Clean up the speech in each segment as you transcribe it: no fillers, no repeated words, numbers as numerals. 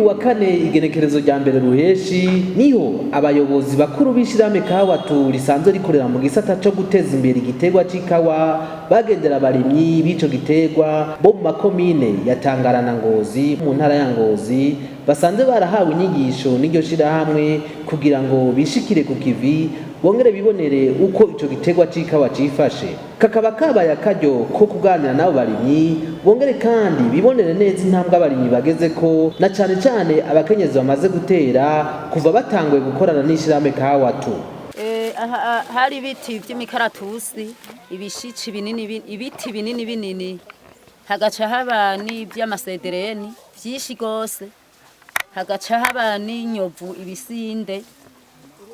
Uyu wa kane, igenekerezo rya 1 ruheshi, niho abayobozi bakuru b'ishirahamwe Kahawatu risanzwe rikorera mu gisata co guteza imbere igiterwa c'ikawa bagendera abarimyi b'ico giterwa bo mu makomine ya Tangara na Ngozi mu ntara ya Ngozi, basanzwe barahawe inyigisho n'iryo shirahamwe kugira ngo bishikire ku kivi, bongere bibonere uko ico giterwa c'ikawa cifashe. Kakaba kabaye akaryo ko kuganira n'abo barimyi, bongere kandi bibonere neza intambwe abarimyi bagezeko, na cane cane abakenyezi bamaze gutera kuva batanguye gukorana n'ishirahamwe Kahawatu. Aha hari ibiti vy'imikaratusi, ibishici binini, ibiti binini binini, hagaca haba n'ivy'amasedereni vyinshi gose, hagaca haba n'inyovu, ibisinde.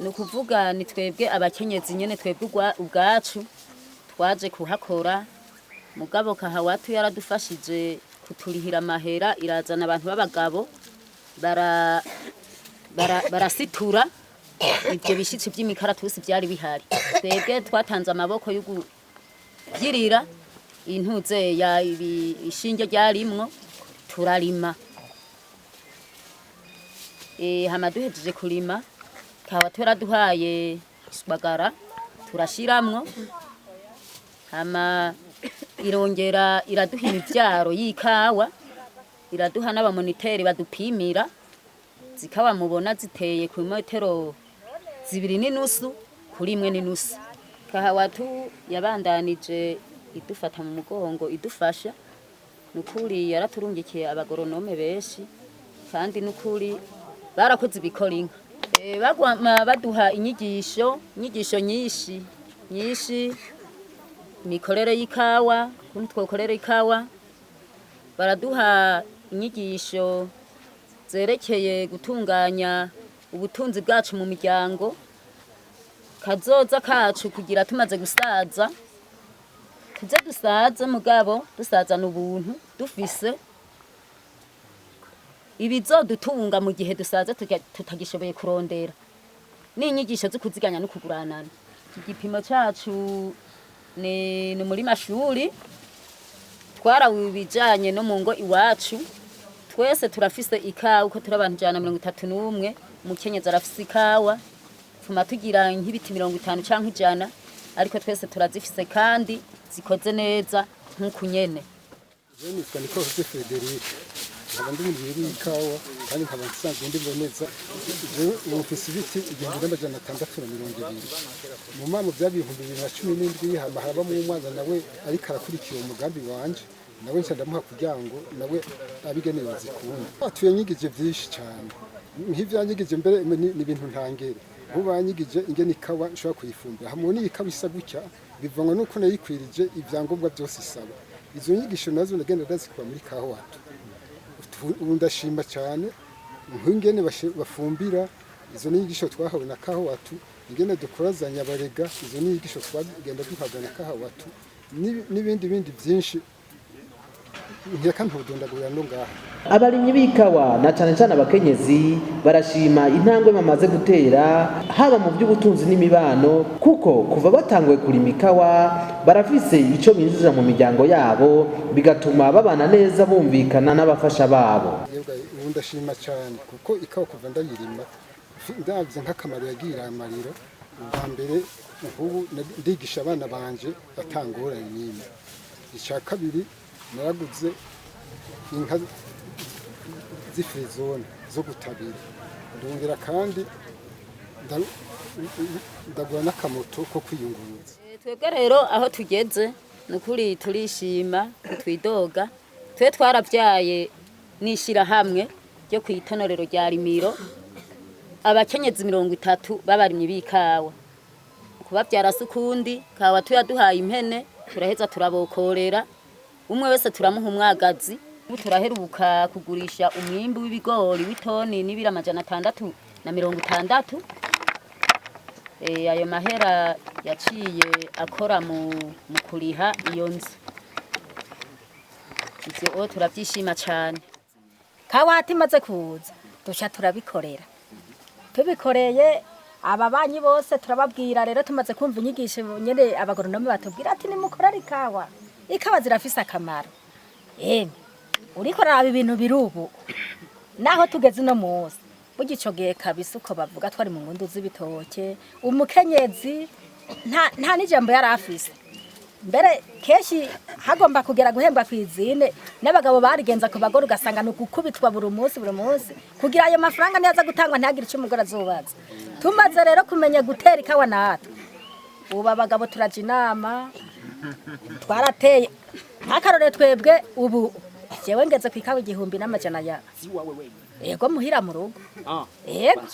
Ni ukuvuga ni twebwe abakenyezi nyene, twebwe ubwacu twaje kuhakora. Mugabo Kahawatu yaradufashije kuturihira amahera, irazana abantu b'abagabo barasitura ivyo bishitsi vy'imikaratusi vyari bihari. Twebwe twatanze amaboko yo kuvyirira intuze ya ishinge ryarimwo, turarima. Hama duhejeje kurima, Kahawatu yaraduhaye iswagara turashiramwo, hama irongera iraduha imivyaro y'ikawa, iraduha n'abamoniteri badupimira. Zikawa mubona ziteye ku metero 2.5 kuri 1.5. Kahawatu yabandanije idufata mu mugongo, idufasha nukuri. Yaraturungikiye abagoronome benshi kandi nukuri barakoze ibikora inka. Bagwama baduha inyigisho nyinshi nyinshi, imikorere y'ikawa, ukuntu twokorera ikawa. Baraduha inyigisho zerekeye gutunganya ubutunzi bwacu mu miryango, kazoza kacu, kugira tumaze gusaza tuze dusaze, mugabo dusazana ubuntu, dufise ibizodutunga mu gihe dusaze tutagishoboye kurondera, n'inyigisho zo kuziganya no kuguranana. Igipimo cacu ni muri mashuri twarawe ibijanye no mu ngo iwacu. Twese turafise ikawa, uko turi abantu 131, umukenyezi arafise ikawa. Tuma tugira nk'ibiti 50 canke 100, ariko twese turazifise kandi zikoze neza nk'uku nyene. Jewe nitwa Nikoze Frederic, nkaba ndi umurimyi w'ikawa kandi nkaba nsanzwe ndi mboneza. Jewe ubu mfise ibiti 1620. Mu mamo byaba 2017, hama harabamwo umwana nawe ariko arakurikira uwo mugambi wanje, nawe nca ndamuha kugira ngo nawe abigenewe zikunda. Tuyanyigije vyinshi cane, nk'ivyanyigije mbere ni ibintu ntangere. Nk'ubu banyigije ingene ikawa nshobora kuyifumbira, hamwe n'iyi kawa isa gutya bivanwa nuko nayikwirije ibyangombwa byose isaba. Izo nyigisho nazo ndagenda ndazikura muri Kahawatu. Ubu ndashima cyane nk'ingene bafumbira, izo nyigisho twahawe na Kahawatu, ingene dukora za nyabarega, izo nyigisho twagenda duhabwa na Kahawatu, n'ibindi bindi byinshi nkeka ntudondagurira no ngaha. Abarimyi b'ikawa, na cane cane abakenyezi, barashima intambwe bamaze gutera haba mu by'ubutunzi n'imibano, kuko kuva batanguye kurima ikawa barafise ico binjiza mu miryango yabo, bigatuma babana neza, bumvikana n'abafasha babo. Yebwe, ubu ndashima cyane kuko ikawa kuva ndayirima ndabye nk'akamaro yagiye iramarira. Ubwa mbere, nk'ubu ndigisha abana banje atangorane n'imwe. Icya kabiri, naraguze inka z'ifirizone zo gutabira, ndongera kandi ndagura n'akamoto ko kwiyunguruza. Twebwe rero aho tugeze ni ukuri turishima, ntitwidoga. Twe twarabyaye n'ishirahamwe ryo kw'itonorero rya Rimiro, abakenyezi 30 b'abarimyi b'ikawa. Kubavyara si ukundi, kawa tuyaduhaye impene, turaheza turabokorera, umwe wese turamuha umwagazi. Ubu turaheruka kugurisha umwimbu w'ibigori w'itoni n'ibiro 660. Ayo mahera yaciye akora mu kuriha iyo nzu. Ivyo turavyishima cane. Kawati imaze kuza duca turabikorera, tubikoreye ababanyi bose turababwira. Rero tumaze kumva inyigisho nyene abagoronome batubwira ati nimukorere ikawa, ikawa zirafise akamaro. Emwe, uriko raba ibintu biri ubu. Naho tugeze uno munsi, burya ico gihe kabisa uko bavuga twari mu ngundu z'ibitoke, umukenyezi nta n'ijambo yari afise. Mbere kenshi hagomba kugera guhembwa kw'izine, n'abagabo barigenza ku bagore, ugasanga ni ugukubitwa buri munsi buri munsi kugira ayo mafaranga niyo aza gutangwa ntihagire icyo umugore azobaza. Tumaze rero kumenya gutera ikawa natwe, ubu abagabo turaja inama, twarateye nk'akarore. Twebwe ubu jewe ngeze ku ikawa 1100 ya yego muhira mu rugo. Yego,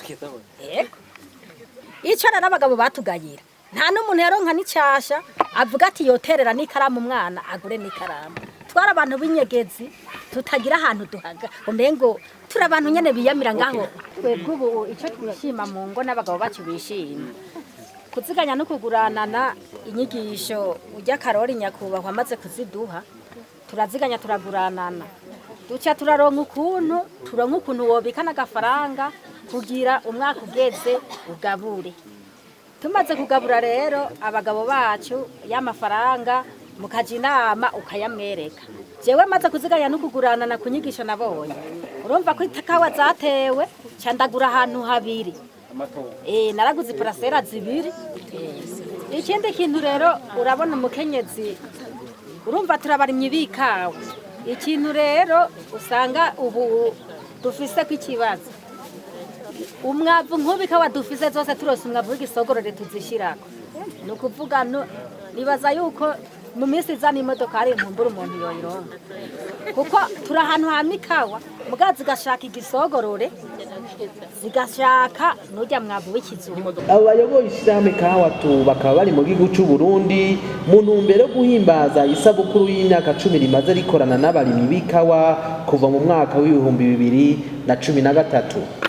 ico rero abagabo batugayira, nta n'umuntu yaronka n'icyasha avuga ati yoterera n'ikaramu umwana agure n'ikaramu. Twari abantu b'inyegezi, tutagira ahantu duhaga, umengo turi abantu nyene biyamira ngaho. Twebwe ubu icyo twishima mu ngo n'abagabo bacu bishima kuziganya no kuguranana. Inyigisho ujya Karori nyakubahwa amaze kuziduha, turaziganya, turaguranana, duca turaronka ukuntu turonka ukuntu wobika n'agafaranga kugira umwaka ugeze ugabure. Tumaze kugabura rero, abagabo bacu y'amafaranga mukaja inama ukayamwereka. Jewe maze kuziganya no kuguranana ku nyigisho nabonye, urumva ko ikawa zatewe, ca ndagura ahantu habiri. Naraguze iparasera zibiri. Ikindi kintu rero, urabona umukenyezi, urumva turabarimyi b'ikawa, ikintu rero usanga ubu dufise ko ikibazo, umwavu. Nk'ubu ikawa dufise zose turose umwavu w'igisogorore tuzishirako, ni ukuvuga nibaza yuko mu minsi iza n'imodokari nkumbura umuntu yoyironka, kuko turi ahantu hama ikawa muga zigashaka igisogorore, zigashaka n'urya mwavu w'ikizungu. Abo bayoboye ishirahamwe Kahawatu bakaba bari mu gihugu c'u Burundi mu ntumbero yo guhimbaza isabukuru y'imyaka 10 rimaze rikorana n'abarimyi b'ikawa kuva mu mwaka w'2013.